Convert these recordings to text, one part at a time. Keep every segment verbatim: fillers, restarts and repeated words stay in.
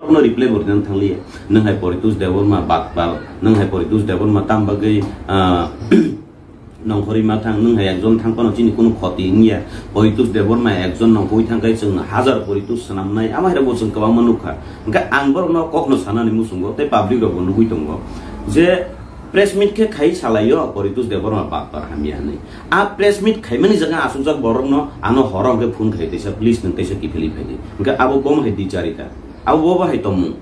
Borokno reply bo rinani thangliya. Nwng hai Poritos Debbarma batpal, nwng hai Poritos Debbarma tam bagwi, ah, nongkhorwi ma thang, nwng hai ekjon thang phano chini kunu khoti wngya. Poritos Debbarma ekjon nongkhorwi thang khe chwng hazar Poritos swnamnai, ama hai rokbo chwng kwbangma nukha. Hwnkhe ang borokno kokno sanani muchungo tei public rokbo nugwi tongo je press meet khe khai salaio Poritos Debbarma batpal hamya hinwi. A press meet khaimani jaga achukjak borokno ano horo hwnkhe phone khai teisa, "Please nwng teisa kiphilwi phaidi." Hwnkhe abo bomo hai dicharita. Abo bobo hai tongmung.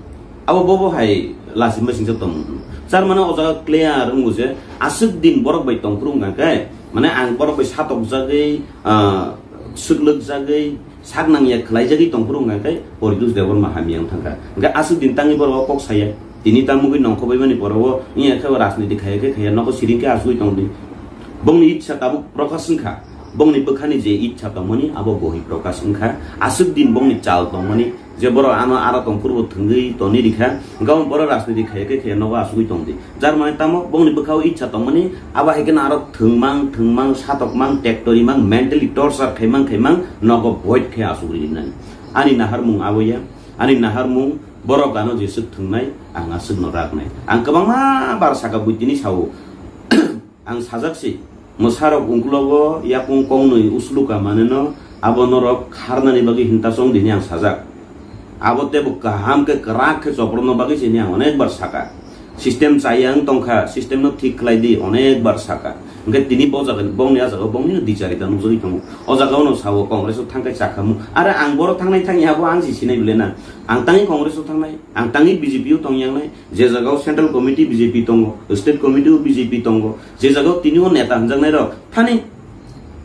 Abo bobo hai lachima singsa tongmung. Tar mane o jaga clear wngo je aswk din borok bai tongphuru wngkha khe, mane ang borok bai satokjagwi, ah, swklwkjagwi, sak nangya khwlaijagwi tongphuru wngkha khe Poritos Debbarma hamya wng thangkha. Hwnkhe aswk din tangwi borok o kok saya. Tini tamugwi nongkhorbaimani borok o wngya khe o rajniti khaya khe khaya nogo siring khe achugwi tongdi. Bongni itsa tabuk prokash wngkha. Bongni bwkhani je itsa tongmani abo bohi prokash wngkha. Aswk din bongni chal tongmani je borok ano aro tongphuru bo thwngwi toni rikha. Hwnkhe borok rajniti khaya khe khaya nogo achugwi tongdi. Jar mane tamo bongni bwkhao itsa tongmani abo hai kheno aro thwngmang, thwngmang, satokmang, tektorimang, mentally torture khaimang, khaimang nogo void khe achugwi rinani. Ani naharmung abo ya, ani naharmung borok ano jeswk thwngnai, ang aswkno raknai. Ang kwbangma bar saka buitini sao. Ang sajak si, mwsarok ungkulogo yakung kongnwi usluka maneno, abo norok kharnani bagwi hinta chong dini ang sajak. Abo tebo kaham khe kwrak khe chopropna bagwi sini ang onek bar saka. System chaya wng tongkha, system no thik khlai di, onek bar saka. Hwnkhe tini bo jaga, bongni a jaga, bongni no dicharita nukjagwi tongo. O jaga ono sao Congress o thangkhe chakhamu. Are ang boro thangnai thangya abo ang si sinai bile na. Ang tangwi Congress o thangnai, ang tangwi B J P o tongyangnai. Je jagao Central Committee B J P tongo, State Committee o B J P tongo, je jagao tini o neta hwnjaknai rok thani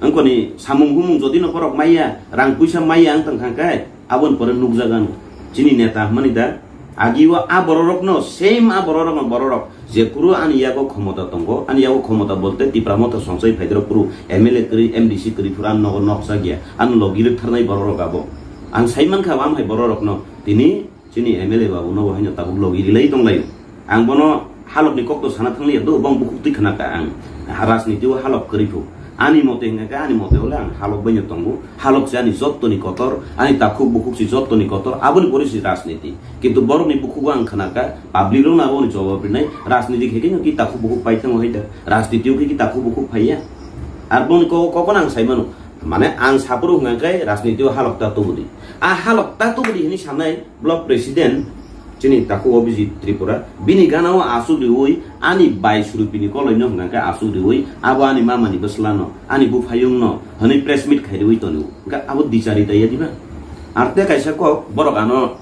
wngkoni samung humung jodi no borok maya, rang puisa maya wng tong kha khe, aboni pore nukjagan chini neta hwnmani da. Agi o a bororok no, same a bororok no bororok je kuru ani yago khomota tongo, ani yago khomota bolte Tipra Motha songchai phaidrok kuru M L A kwrwi, M D C kwrwi phuru ani nogo nokjak ya, ani logi rwktharnai bororok abo. Ang sai mankha, am hai bororok no tini Chini M L A babu no bo haino tabuk logi rilai tonglaio. Ang bono halok ni kok to sana thangliya do, bong bukhuk twi khna ka ang. Ha, rajniti o halok kwrwi phu. Ani mote hwnga khe, ani mote ole ang halok bai no tongo. Halok se ani jotto ni kotor, ani takhuk bukhuk se jotto ni kotor, aboni pore se rajniti. Kintu borok ni bukhuk o ang khna ka, public rok no abo ni jawab rinai, rajniti khe khe no ki takhuk bukhuk pai thango hai da. Rajniti o khe ki takhuk bukhuk phaiya. Ar bong ni kok, kok no ang sai mano. Mane ang saphuru hwnga khe rajniti o halok ta tubudi. A halok ta tubudi hwnwi sanai block president chini takhuk Abhijit Tripura. Bini gana o aswk riwi ani bai surupini koloi no hwnga khe aswk riwi abo ani mama ni bwsla no, ani buphayung no hwnwi press meet khai riwi tonwi. Hwnga abo dicharita ya diba? Ar te kaisa kok borok ano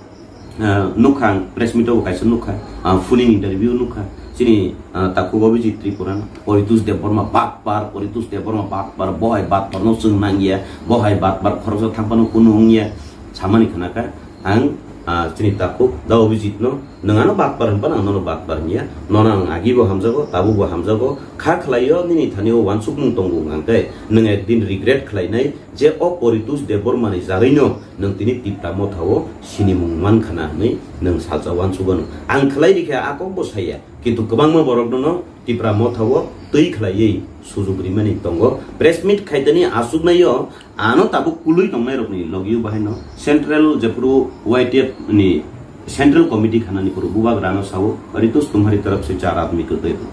Ah, nukha ang press meet o kaisa nukha, ah, phone in interview nukha. Chini, ah, takhuk Abhijit Tripura, Poritos Debbarma batpar, Poritos Debbarma batpar, bohai batpar no chwng nangya, bohai batpar khoroksa thangphano kunu wngya, samani khnakha ang, ah, chini takhuk da Abhijit no, nwng ano batpar hwnphano ang nono batpar hwnya, nono ang agi bo hamjago, tabuk bo hamjago, kha khlaio nini thani o uansukmung tongo hwnkhe, nwng ekdin regret khlainai, je o Poritos Debbarma ni jagwi no nwng tini Tipra Motha o sinimung man khana hwnwi nwng salsa uansukgano. Ang khlai rikha a kok bo saya, kintu kwbangma borok no Tipra Motha o twi khlaiwi sujuk rimani tongo. Press meet khaitani aswknai o ano tabuk kulwi tongnai rokni logi o bahai no Central jephuru Y T F ni Central Committee khanani phuru bubagra no sao, "Ritus tumhari taraf se char aadmi ko de do."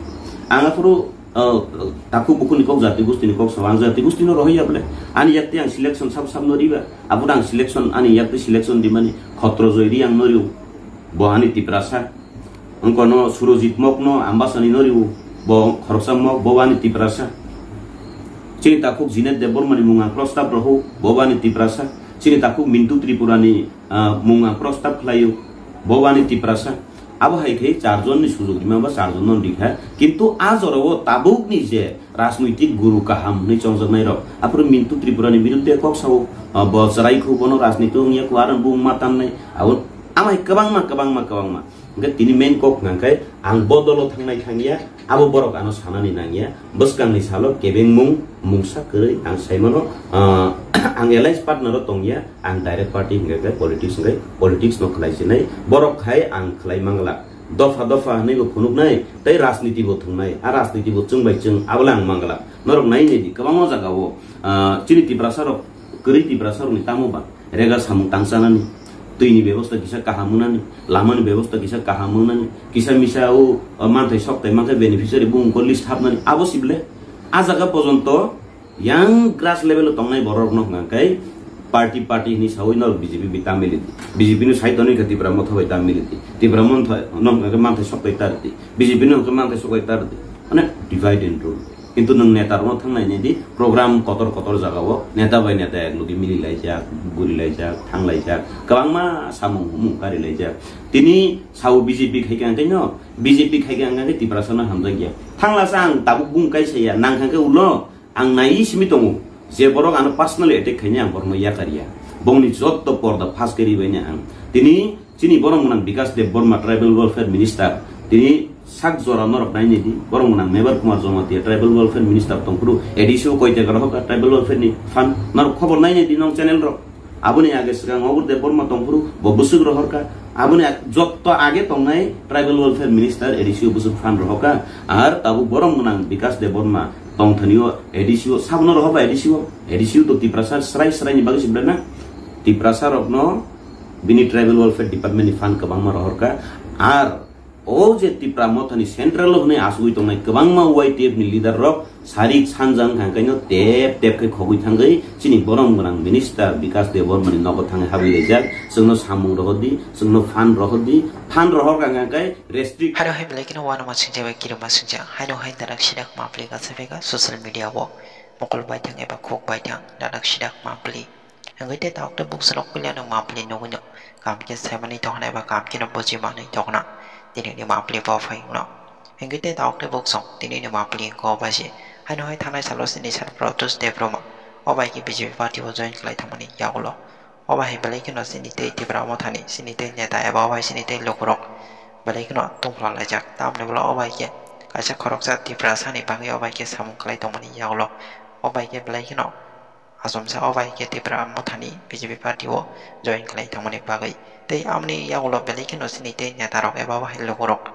Ang aphuru Oh, takhuk bukhukni kok, jati gustini kok sabo, ang jati gustino rohorya bole. Ani yakti ang selection sab sab no riba. Abo ang selection, ani yakti selection rimani khotro joi ri ang no riu. Bo ani Tiprasa. Wngkono Surojit Mok no Ambasani no riu. Bo khoroksa mok, bo ani Tiprasa. Chini takhuk Jinet Debbarmani mung ang prostab rohuk, bo ani Tiprasa. Chini takhuk Mintu Tripurani, ah, mung ang prostab khlaio, bo ani Tiprasa. Abo hai khe charjon ni sujuk rima ba charjon no rikha, kintu a jora o tabuk ni je rajnoitik guru kaham hwnwi chongjaknai rok, aphuru Mintu Tripura ni biruddhe kok sao, ah, bo chwrai khu, bono rajniti wngya khu, aro bung ma tannai, abo amai kwbangma, kwbangma, kwbangma. Hwnkhe tini main kok hwnkha khe ang bodol o thangnai thangya, abo borok ano sanani nangya, bwskang ni salo kebengmung mungsa kwrwi ang sai mano, ah, ang alliance partner o tongya. Ang direct party hwnkhe khe politics hwnkhe politics no khlai sinai. Borok khai ang khlai mangla. Dopha dopha hwnwi bo phunuknai, tei rajniti bo thwngnai. A rajniti bo chwng bai chwng, abo le ang mangla. Norok nai nai di, kwbangma jaga o, ah, chini Tiprasa rok, kwrwi Tiprasa rokni tamo ba rega samung tangchanani. Twi ni bebosta kisa kaham wngnani, lama ni bebosta kisa kaham wngnani, kisa misa o, o manthai sok tai mankhe beneficiary bumung ko list hapnani, abo sible. A jaga pojonto yang grass level o tongnai borok no hwnka khe party party hini sawi no B J P bai tamili di. B J P no sai tonwi kha Tipra Motha bai tamili di. Tipra Motha no hwnka khe manthai sok tai tar di. B J P no hwnka manthai sok tai tar di. Mane divide and rule. Kintu nwng neta rokno thang nai nai di, program kotor kotor jaga o neta bai neta ek logi mili laijak, guri laijak, thang laijak, kwbangma samung humung kari laijak. Tini sao B J P khai khe ang khe no, B J P khai khe ang khe Tiprasa no hamjak ya. Thangla sa ang tabuk bung kai saya, nang kha khe ulo ang nai simi tongo. Je borok ano personally attack khaini ang borokno yakar ya. Bongni jotto porda phas khe ribai ni ang. Tini Chini borok mwnang Bikas Debbarma, Tribal Welfare Minister, tini sak jora norok nainai di, borok mwnang Mebar Kumar Jamatia, Tribal Welfare Minister tongphuru, A D C o koi taka rohorka Tribal Welfare ni fund, norok khobor nainai di nong channel rok. Aboni age swkang Obur Debbarma tongphuru, bo bwswk rohorka. Aboni ag-, jotto age tongnai Tribal Welfare Minister A D C o bwswk fund rohorka. Ar tabuk borok mwnang Bikas Debbarma tongthani o A D C o, sabono rohorba A D C o. A D C o to Tiprasa srai srai ni bagwi se belai na. Tiprasa rokno bini Tribal Welfare Department ni fund kwbangma rohorka. Ar o je Tipra Mothani central o hwnwi asugwi tongnai kwbangma Y T F ni leader rok sarik sanja wngkha, hwnkhai no tep tep khe khogwi thangwi chini borom gwnang minister Bikas Debbarma ni nogo thangwi habwi laijak, chwngno samung rohordi, chwngno fund rohordi, fund rohorkha hwnkhai restrict. Haino hai belai kheno uanama singcha bai kirima singcha, haino hai darak sidak mapli kasa bega social media o mokol baithang eba khuk baithang darak sidak mapli. Hingke te tabuk te buksa rok puila no mapli nugui no. Kam khe saimani tokna eba kam khe no buji manui tokna. Tini ni mapli bo phai no. Hingke te tabuk te buksong tini ni mapli ko baji. Haino hai thanai salo sini sar Pratyush Debbarma. O bai khe B J P party o join khlai thangmani yagulo. O bai hai belai kheno sini tei Tipra Mothani, sini tei neta eba o bai sini tei lukurok belai kheno tongphla laijak. Tamni ulo o bai khe kaisa khoroksa Tiprasani bagwi o bai khe samung khlai tongmani yagulo. O bai khe belai kheno Achomsa o bai khe Tipra Mothani B J P party o join khlai thangmani bagwi. Tei amoni yagulo belai kheno sini tei netarok eba bahai lukurok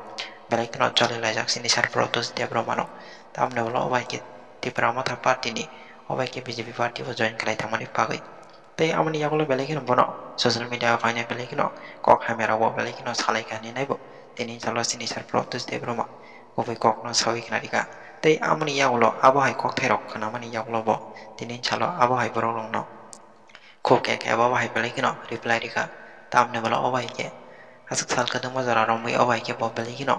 belai kheno choli laijak sini sar Pratyush Debbarmano. Tamni ulo o bai khe Tipra Motha party ni o bai khe B J P party o join khlai thangmani bagwi. Tei amoni yagulo belai kheno bono social media o phainai belai kheno kok hamya rokbo belai kheno salai kha hinwi naibo. Tini salo sini sar Pratyush Debbarma. Kubui kokno sawi khna rikha. Tei amoni yagulo abo hai kokthairok khnamani yagulo bo tini salo abo hai borokrokno khuk khe khe abo hai belai kheno reply rikha. Tamni ulo o bai khe aswk sal kwdwkma jora romwi o bai khe bo belai kheno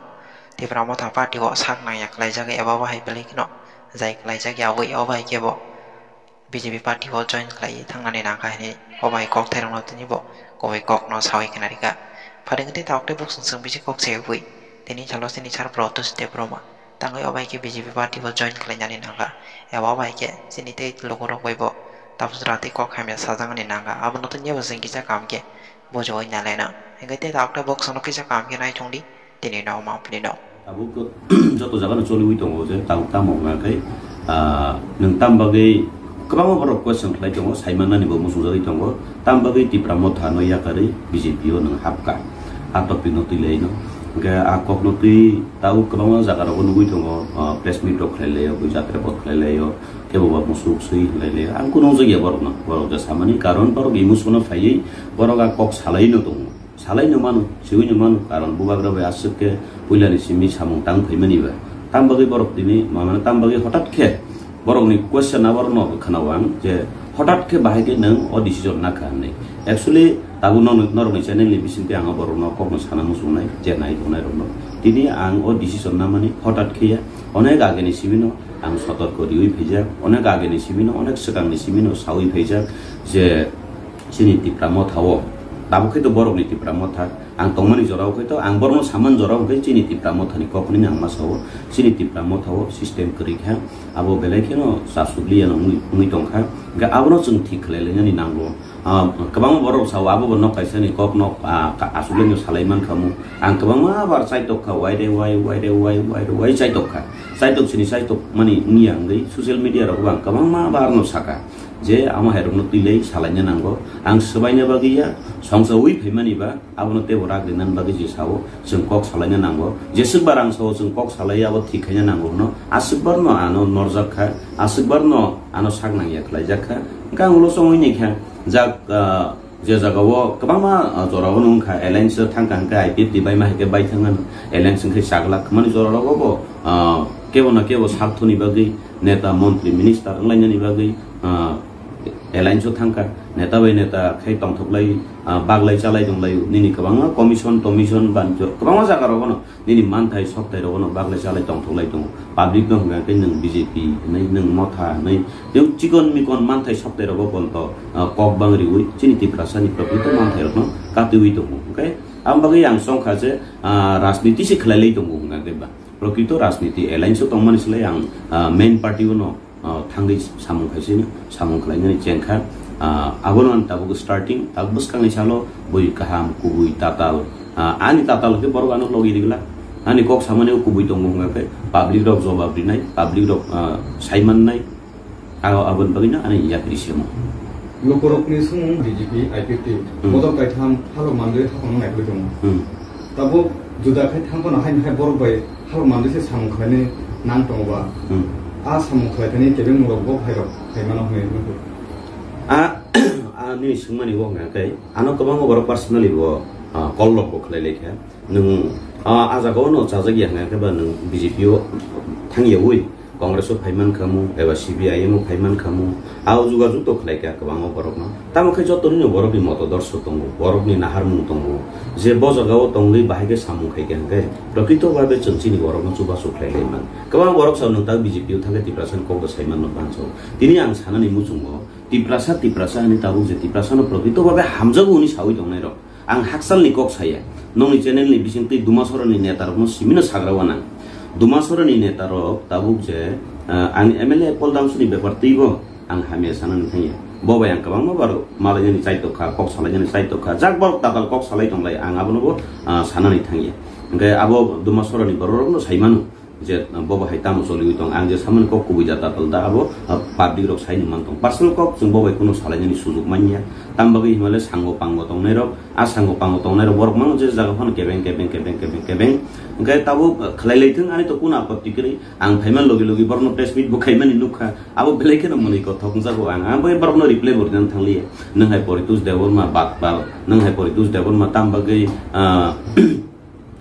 Tipra Motha party o sak nangya khlaijak eba bo hai belai kheno jai khlaijak ya wi o bai khe bo B J P party o join khlai thangnani nangkha hinwi o bai kokthairokno tini bo kubui kokno sawi khna rikha. Pharing tei tabuk tei buksong chwng bisi kok se wngwi tini salo chini sar Pratyush Debbarma tangwi o bai khe B J P party o join khlainani nangkha. Eba o bai khe chini tei lukurok bai bo tabuk jora tei kok hamya sajagani nangkha. Abono tini bo chwng kisa kaham khe bujiwi nalaina. Hingke tei tabuk tei buksongno kisa kaham khe naithokdi. Tini no ma pli no. Tabuk joto jaga no choliwi tongo je tabuk tamo wngkha khe, ah, nwng tam bagwi kwbangma borok question khlai tongo, saimanani bo muchungjagwi tongo, tam bagwi Tipra Motha no yakarwi B J P o nwng hapkha. A topic no twi lai no. Hingke a kok no twi tabuk kwbangma jaga rogo nugwi tongo, ah, press meet rok khlai laio, bui jatra bo khlai laio, kebo ba musuk swi hinlai laio. Ang kuno jagya borok no, borok ja samani karon borok emotion o phaiwi borok a kok salai no tongo. Salai no mano, siwi no mano, karon bubagra bai aswk khe puila ni simi samung tang phaimani ba. Tam bagwi borok tini, ma-, mane tam bagwi hotat khe borok ni question abo no khna o ang je hotat khe bahai khe nwng o decision na kha hinwi. Actually, tabuk no, norok ni channel ni bising twi ang o borok no kok no sana muchung nai, je nai tongnai rok no. Tini ang o decision na mani hotat khe ya, onek age ni simi no ang sotorko riwi phaijak, onek age ni simi no, onek swkang ni simi no sawi phaijak je, Chini Tipra Motha o, tabuk khe to borok ni Tipra Motha, ang tongmani jora o khe to, ang borok no samani jora o khe chini Tipra Motha ni kok hwnwi ang ma sao, chini Tipra Motha o system kwrwi kha, abo belai kheno chasuk liya no wngwi, wngwi tong kha, hwnkhe abono chwng thik khlai lainani nango. Ah, kwbangma borok sao, abo bo nok kaisa ni kok no, ah, ka-, asuk lai no salai man kha mu, ang kwbangma bar chaitok kha, wai de wai, wai de wai, wai de wai chaitok kha, chaitok chini chaitok mani wngya wngwi social media rok bo ang kwbangma bar no sakha. Je amo hai rokno twi lai salaina nango. Ang swbaina bagwi ya, songsa ui phaimani ba, abono teibo rak rinani bagwi je sao, chwng kok salaina nango. Jeswk ba rang sao, chwng kok salai abo thik khaina nango hwno. Aswk barno ano norjak kha, aswk barno ano sak nangya khlaijak kha. Hwnkhe ang ulo chongwi naikha, jak, ah, Je jagao kwbangma, ah, jorao wngkha, alliance thangkha hwnkhe I P F T bai ma hai khe bai thangna, alliance wngkhe chagla khmani jora rogo bo, ah, kebo na kebo sarthoni bagwi neta, montri, minister wnglainani bagwi, ah, alliance o thangkha, neta bai neta khai tongthoklai, ah, baglai chalai tonglaio, nini kwbangma commission, tommission, banjo, kwbangma jaga rogo no nini manthai soktai rogo no baglai chalai tongthoklai tongo. Public no hwnka khe nwng B J P hwnwi, nwng Motha hwnwi, nwng chikon mikon manthai soktai rogo ponto, ah, kok bang riwi chini Tiprasa ni prokrito manthai rok no katiwi tongo. Hwnkhe ang bagwi ang songkha je, ah, rajniti se khlai lai tongo hwnka khe ba. Prokrito rajniti alliance o tongmani slai ang, ah, main party o no, ah, thangwi samung khaisino, samung khlainani chengkha. Ah, abono ang tabuk starting, tabuk bwskangni salo bui kaham, kubui, tatal. Ah, ani tatal khe borok ano logi rigla. Ani kok samani o kubui tongo hwnga khe public rok jobab rinai, public rok, ah, saimannai. Abo, aboni bagwino ani yakri semo. Lukurokni sumung B J P, I P F T, Hmm. bodol kaitham halok mandwi haphangno naikolwi tongo. Hmm. Tabuk juda khai thang phano haini hai borok bai halok mandwi se samung khlainai nang tongo ba? Hmm. A samung khlai thani kebeng murok bo phairok khai mano hwnwi nukho. A, a nini swngmani bo hwnka khe, ano kwbangma borok personally bo, ah, call rok bo khlai lai kha. Nwng, ah, a jagao no chajak ya hwnka khe ba nwng B J P o thang yaui. Congress o phaiman khamu, eba C P I M o phaiman khamu, a o jugajug to khlai kha kwbangma borokno. Tamo khe joto nino borokni motodorsho tongo, borokni naharmung tongo, je bo jagao tongwi bahai khe samung khai kha hwnkhe, prokrito bhabe chwng chini borokno chubachu khlai lai man. Kwbang borok sao nwng tak B J P o thangkhe Tiprasani kokbo saimanno banso. Tini ang sanani muchungo, Tiprasa, Tiprasa hwnwi tabuk je Tiprasano prokrito bhabe hamjago hwnwi saui tongnairok. Ang haksalni kok saya, nokni channel ni bisingtwi Dumasoro ni neta rokno simino sagra wanang. Dumasoro ni neta rok tabuk je, ah, ang M L A Paul Damsoni bepar twibo ang hamya sanani thangya. Bo bai ang kwbangma bar malainani chaitok kha, kok salainani chaitok kha. Jak borok tatal kok salai tonglai, ang abono bo, ah, sanani thangya. Hwnkhe abo Dumasoro ni borok rokno saimano. Je, uh, bobo hai tamo choliwi tong, ang je samani kok kubui da tatal da abo, uh, public rok saini man tong. Personal kok chwng bobo hai kunu salainani sujuk manya. Tam bagwi hinmale sango pango tongnai rok, a sango pango tongnai rok borok mano je jaga phano kebeng, kebeng, kebeng, kebeng, kebeng. Hwnkhe tabuk, uh, khlai lai thung, ani to kunu apatti kwrwi. Ang phaima logi logi borokno press meet bo khaimani nukha. Abo belai kheno mwnwi kothok wngjago ang. Ang bai borokno reply bo rinani thangliya. Nwng hai Poritos Debbarma batpal, nwng hai Poritos Debbarma tam bagwi, uh,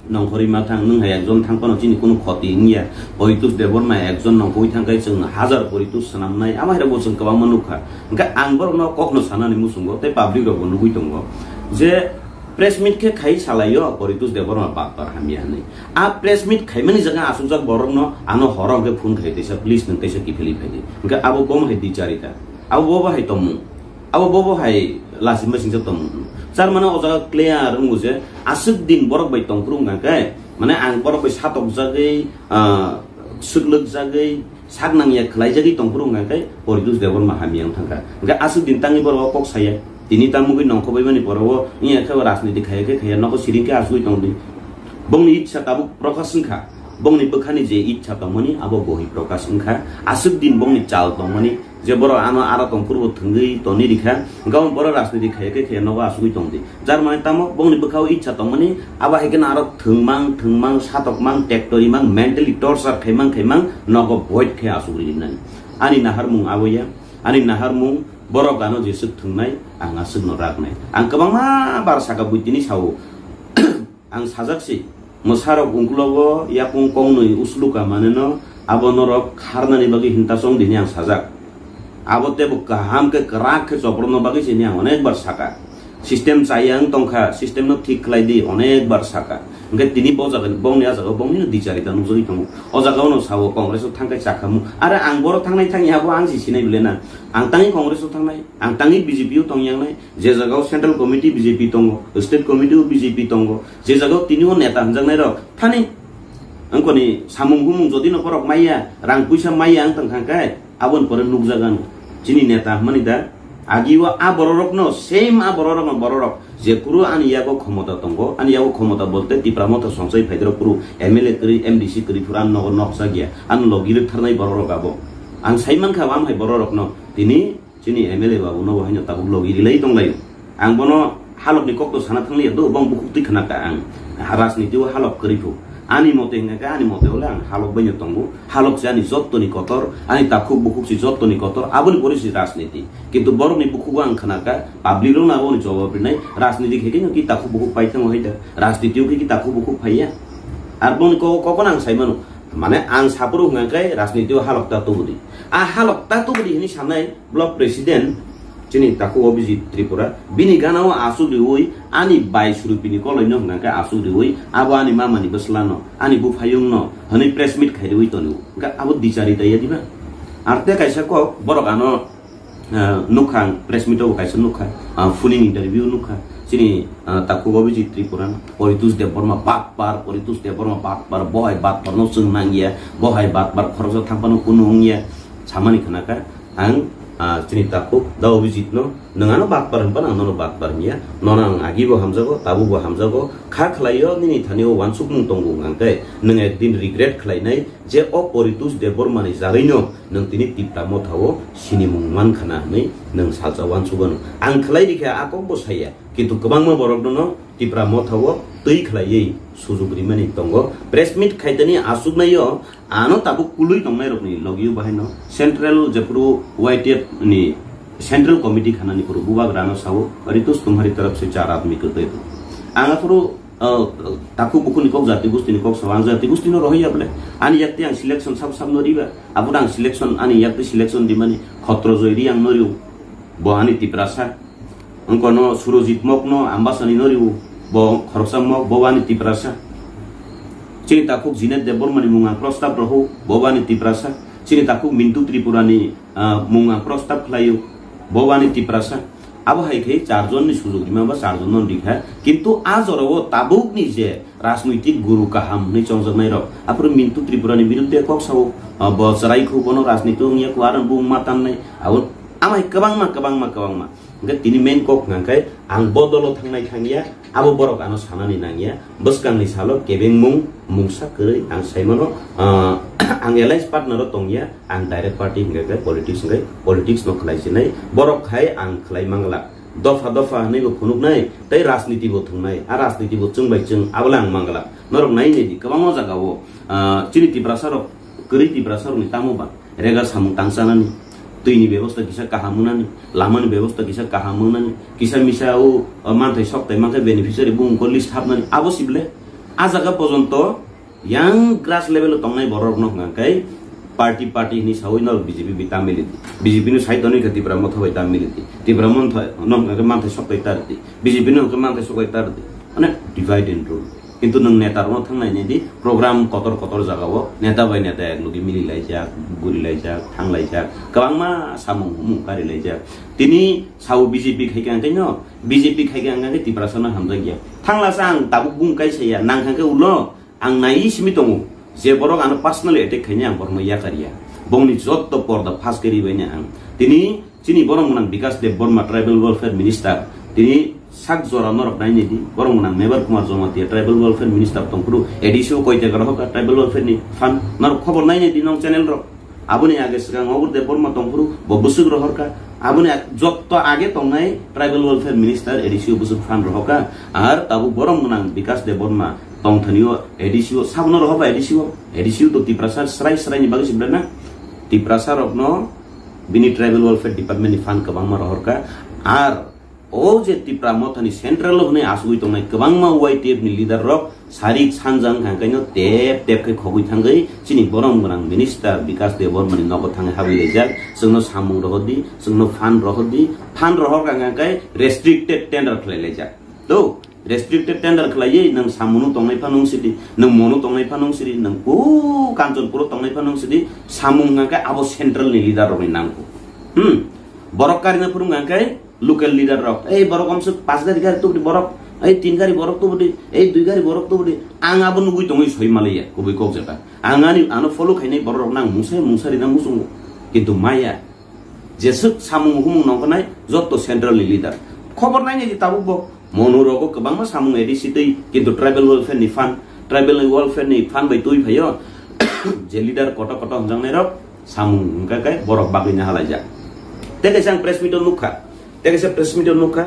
nongkhorwi ma thang, nwng hai ekjon thang phano chini kunu khoti wngya. Poritos Debbarma ekjon nongkhorwi thang khe chwng hajar Poritos swnamnai, ama hai rokbo chwng kwbangma nukha. Hwnkhe ang borokno kokno sanani muchungo tei public rokbo nugwi tongo je press meet khe khai salaio Poritos Debbarma batpar hamya hwnwi. A press meet khaimani jaga achukjak borokno ano horo hwnkhe phone khai teisa, "Please nwng teisa kiphilwi phaidi." Hwnkhe abo bomo hai dicharita, abo bobo hai tongmung. Abo bobo hai lasimba singsa tongmung. Tar mane o jaga clear wngo je aswk din borok bai tongphuru wngkha khe, mane ang borok bai satokjagwi, ah, swklwkjagwi, sak nangya khlaijagwi tongphuru wngkha khe Poritos Debbarma hamya wng thangkha. Hwnkhe aswk din tangwi borok o kok saya. Tini tamugwi nongkhorbaimani borok o wngya khe o rajniti khaya khe khaya nogo siring khe asugwi tongdi. Bongni itsa tabuk prokash wngkha. Bongni bwkhani je itsa tongmani abo bohi prokash wngkha. Aswk din bongni chal tongmani. Je borok ano aro tongphuru bo thwngwi toni rikha, hwnkhe omo borok rajniti khaya khe khaya nogo asugwi tongdi. Jar mane tamo bongni bwkhao itsa tongmani, abo hai kheno aro thwngmang, thwngmang, satokmang, tektorimang, mentally torture khaimang, khaimang nogo void khe asugwi rinani. Ani naharmung abo ya, ani naharmung borok ano jeswk thwngnai, ang aswkno raknai. Ang kwbangma bar saka buitini sao. Ang sajak si, mwsarok ungkulogo yakung kongnwi usluka manwino abo norok kharnani bagwi hinta chong dini ang sajak. Abo teibo kaham khe kwrak khe chopropna bagwi sini ang onek bar saka. System chaya wng tongkha, system no thik khlai di onek bar saka. Hwnkhe tini bo jaga bongni a jaga bongnino dicharita nukjagwi tongo. O jaga ono sao Congress o thangkhai chakhamu. Are ang boro thangnai thangya abo ang si sinai bile na. Ang tangwi Congress o thangnai, ang tangwi B J P o tongyangnai. Je jagao Central Committee B J P tongo, State Committee o B J P tongo, je jagao tini o neta hwnjaknai rok thani wngkoni samung humung jodi no borok maya, rang puisa maya wng tong kha khe, aboni pore nukjagan chini neta hwnmani da. Agi o a borok rokno, same a borok rokno borok rok je kuru ani yago khomota tongo, ani yago khomota bolte Tipra Motha songchai phaidrok kuru M L A kwrwi, M D C kwrwi phuru ani nogo nokjak ya, ani logi rwktharnai borok rok abo. Ang sai mankha, am hai borok rokno tini Chini M L A babu no bo haino tabuk logi rilai tonglaio. Ang bono halok ni kok to sana thangliya do, bong bukhuk twi khna ka ang. Ha, rajniti o halok kwrwi phu. Ani mote hingka khe, ani mote hole ang halok baino tongo. Halok se ani jottoni kotor, ani takhuk bukhuk se jottoni kotor, aboni pore se rajniti. Kintu borokni bukhugo ang khnaka, public rokno aboni jawab rinai, rajniti khe khe no ki takhuk bukhuk pai thango hai da, rajnitio khe ki takhuk bukhuk phaiya. Ar boni kok-, kokno ang sai mano, mane ang saphuru hingka khe rajnitio halok ta tubudi. A halok ta tubudi hini sanai, Block President chini takhuk Abhijit Tripura, bini gana o aswk riwi ani bai Surupini koloino hwnka khe aswk riwi abo ani mama ni bwsla no, ani buphayung no hwnwi press meet khai riwi tonwi hwnka abo dichari taiya diba? Ar tei kaisa kok borok ano, ah, nukha ang press meet o kaisa nukha, ah, phone interview nukha chini, ah, takhuk Abhijit Tripura no, Poritus Debbarma batpar, Poritus Debbarma batpar, bohai batpar no chwng nangya, bohai batpar khoroksa thangphano kunu wngya samani khnaka. Ang, ah, chini takhuk da Abhijit no, nwng ano batpar hwnba, ang nono batpar hwnya, nono ang agi bo hamjago, tabuk bo hamjago, kha khlaio nini thani o wansukmung tongo hwnkha khe, nwng ekdin regret khlainai je o Poritus Debbarma ni jagwi no nwng tini Tipra Motha o sinimung man khana hwnwi nwng salsa wansugano. Ang khlai rikha a kok bo saya, kintu kwbangma borok nono Tipra Motha o twi khlaiwi sujuk rimani tongo. Press meet khaitani aswknaio ano tabuk kulwi tongnairokni logio bahaino Central jephuru Y T F ni Central Committee khanani phuru bubagrano sao, "Ritus tumhari taraf se char aadmi ko de do." Ang aphuru, uh, takhuk bukhukni kok, jati gustini kok sao, ang jati gustino rohorya bole. Ani yakti ang selection sab sab no riba. Abono ang selection, ani yakti selection rimani khotro joi ri ang no rio. Bo ani Tiprasa. Wngkono Surojit Mokno Ambasani no riwo, bo khoroksa mok, bo ani Tiprasa. Chini takhuk Jinet Debbarmani mung ang prostab rohuk, bo ani Tiprasa. Chini takhuk Mintu Tripurani, ah, mung ang prostab khlaio, bo ani Tiprasa. Abo hai khe charjonni sujuk rima ba charjon no rikha. Kintu a jorao tabukni je rajnoitik guru kaham hwnwi chongjaknairok, aphuru Mintu Tripurani biruddhe kok sao, ah, bo chwrai khu, bono rajniti wngya khu, aro bung ma tannai. Abo amai kwbangma, kwbangma, kwbangma. Hingke tini main kok hwnka khe ang bodolo thangnai thangya, abo borok ano sanani nangya. Bwskangni salo kebengmung mungsa kwrwi ang saimano, ah, ang alliance partner o tongya, ang direct party hingke khe politics hingke politics no khlai sinai. Borok khai ang khlai manglak. Dopha dopha hwnwi bo phunuknai, tei rajniti bo thwngnai. A rajniti bo chwng bai chwng, abo le ang manglak. Norok nai nai di, kwbangma jagao, ah, chini Tiprasa rok, kwrwi Tiprasa rokni tamo ba. Rega samung tangchanani, twini bebosta kisa kaham wngnani, lamani bebosta kisa kaham wngnani, kisa misa o, o, manthai sokthai mankhe beneficiary bumungko list hapnani, abo sible. A jaga pojonto yang grass level o tongnai borok no hwnka khe party party hinwi sawi norok B J P bai ta mili di. B J P no sai tonwi kha Tipra Motha bai ta mili di. Tipra Motha no hwnka khe manthai sokthai tar di. B J P no hwnka khe manthai sokthai tar di. Mane divide and rule. Kintu nwng neta rokno thang nainai di, program kotor kotor jagao neta bai neta ek logi mili laijak, guri laijak, thang laijak, kwbangma samung humung kari laijak. Tini sao B J P khai khe ang khe no, B J P khai khe ang khe Tiprasa no hamjak ya. Thangla sa ang tabuk bung kai saya, nang kha khe ulo ang nai simi tongo. Je borok ano personally attack khainai ang borokno yakar ya. Bongni jotto porda phas khe ribai ang. Tini Chini borok mwnang Bikas Debbarma, Tribal Welfare Minister, tini sak jora norok nainai di, borok mwnang Mebar Kumar Jamatia, Tribal Welfare Minister tongphuru, A D C o koi taka rohorkha Tribal Welfare ni fund, norok khobor nainai di nong channel rok. Aboni age swkang Obur Debbarma tongphuru, bo bwswk rohorkha. Aboni ag-, jotto age tongnai Tribal Welfare Minister, A D C o bwswk fund rohorkha. Ar tabuk borok mwnang Bikas Debbarma tongthani o A D C o, sabono rohorkha A D C o. A D C o to Tiprasa srai srai ni bagwi se belai na. Tiprasa rokno bini Tribal Welfare Department ni fund kwbangma rohorkha. Ar o je Tipra Mothani central o hwnwi asugwi tongnai kwbangma Y T F ni leader rok sarik sanja wngkha, hwnkhe no tep tep khe khogwi thangwi chini borom gwnang minister Bikas Debbarma ni nogo thangwi habwi laijak. Chwngno samung rohordi, chwngno fund rohordi, fund rohorkha hwnkhe restricted tender khlai laijak. To, restricted tender khlaiwi nwng Samungno tongnai phano wng sidi, nwng Mono tongnai phano wng sidi, nwng ku Kanchanpuro tongnai phano wng sidi, samung hwnkha khe abo central ni leader rokni nangkuk. Hmm. Borok karina phuru hwnkha khe local leader rok, "Ei borok omswk pash gari gari tubudi borok, ei tin gari borok tubudi, ei dui gari borok tubudi." Ang abo nugwi tongwi soi malaiya, kubui kok jeta. Ang ani ano follow khainai borok rok nang mungsa mungsa rina muchungo. Kintu maya. Jeswk samung humung nongkhornai jotto central ni leader. Khobor nainai di tabuk bo. Mono rogo kwbangma samung A D C twi, kintu tribal welfare ni fund, tribal welfare ni fund bai twi phaio. Je leader koto koto hwnjaknai rok samung hwnkha khe borok bagwi nahalaijak. Tei kaisa ang press meet o nukha. Tei kaisa press meet o nukha.